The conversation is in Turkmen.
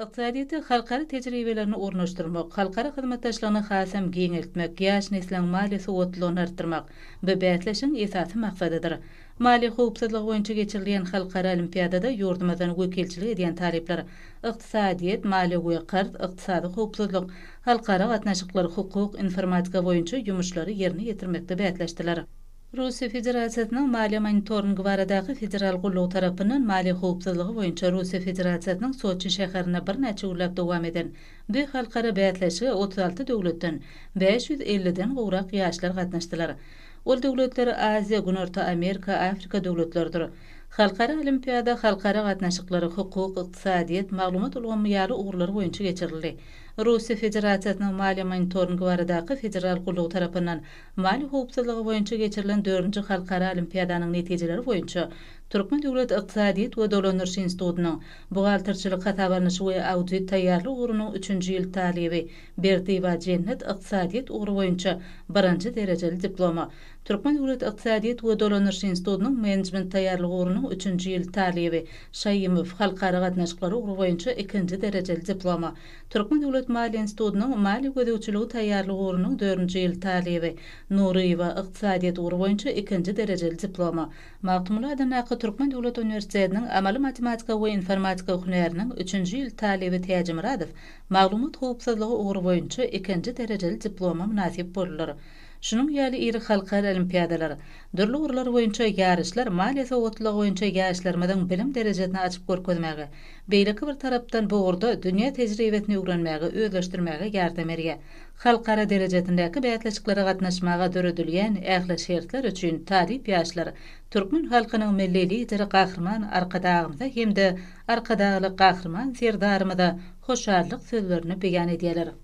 Ykdysadyýete halkara tejribelerini ornaşdyrmak, halkara hyzmatdaşlygyny hasam giňeltmek, ýaş nesliň maliýe sowatlylygyny artdyrmak, bu bäsleşigiň esasy maksadydyr. Maliýe howpsuzlygy boýunça geçirilýän halkara olimpiadada ýurdumyzdan wekilçilik edýän talyplar ykdysadyýet, maliýe we karz, ykdysady howpsuzlyk, halkara gatnaşyklar, hukuk, informatika boýunça ýumuşlary ýerine ýetirmekde bäsleşdiler. Russiýa Federasiýasynyň Maliýe monitoringi baradaky federal gullugy tarapyndan maliýe howpsuzlygy boýunça Russiýa Federasiýasynyň Soçi şäherinde birnäçe günläp dowam eden bu halkara bäsleşige 36 döwletden 550 den gowrak ýaşlar gatnaşdylar. Ol döwletler Aziýa, Günorta Amerika, Afrika döwletleridir. Halkara olimpiada halkara gatnaşyklary, hukuk, ykdysadyýet, maglumat ulgamy ýaly ugurlar boýunça geçirildi. Russiýa Federasiýasynyň Maliýe monitoringi baradaky federal gullugy tarapyndan Maliýe howpsuzlygy boýunça geçirilen dördünji halkara olimpiadanyň netijeleri boýunça Türkmen döwlet ykdysadyýet we dolandyryş institutynyň Buhgalterçilik hasaba alnyşy we audit taýýarlyk ugrunyň üçünji ýyl talyby Berdiýewa Jennet ykdysadyýet ugry boýunça birinji derejeli diploma, Türkmen döwlet ykdysadyýet we dolandyryş institutynyň Menejment taýýarlyk ugrunyň üçünji ýyl talyby Şaýymow halkara gatnaşyklary ugry boýunça ikinji derejeli diploma, Türkmen döwlet maliýe institutynyň maliýe gözegçiligi taýýarlyk ugrunyň dördünji ýyl talyby Nuryýewa, ykdysadyýet ugry boýunça ikinji derejeli diploma, Magtymguly adyndaky Türkmen döwlet uniwersitetiniň amaly matematika we informatika hünäriniň üçünji ýyl talyby Täjimyradow maglumat howpsuzlygy ugry boýunça ikinji derejeli diploma mynasyp boldular. Şunuň ýaly iri halkara olimpiadalar, dürli ugurlar boýunça ýaryşlar maliýe sowatlylygy boýunça ýaşlarymyzyň bilim derejesini açyp görkezmäge, Beýleki bir tarapdan bu ugurda dünýä tejribesini öwrenmäge, özleşdirmäge ýardam berýär. Halkara derejesindäki bäsleşiklere gatnaşmaga döredilýän ähli şertler üçin talyp ýaşlar türkmen halkynyň Milli Lideri Gahryman Arkadagymyza hem-de Arkadagly Gahryman Serdarymyza hoşallyk sözlerini beýan edýärler.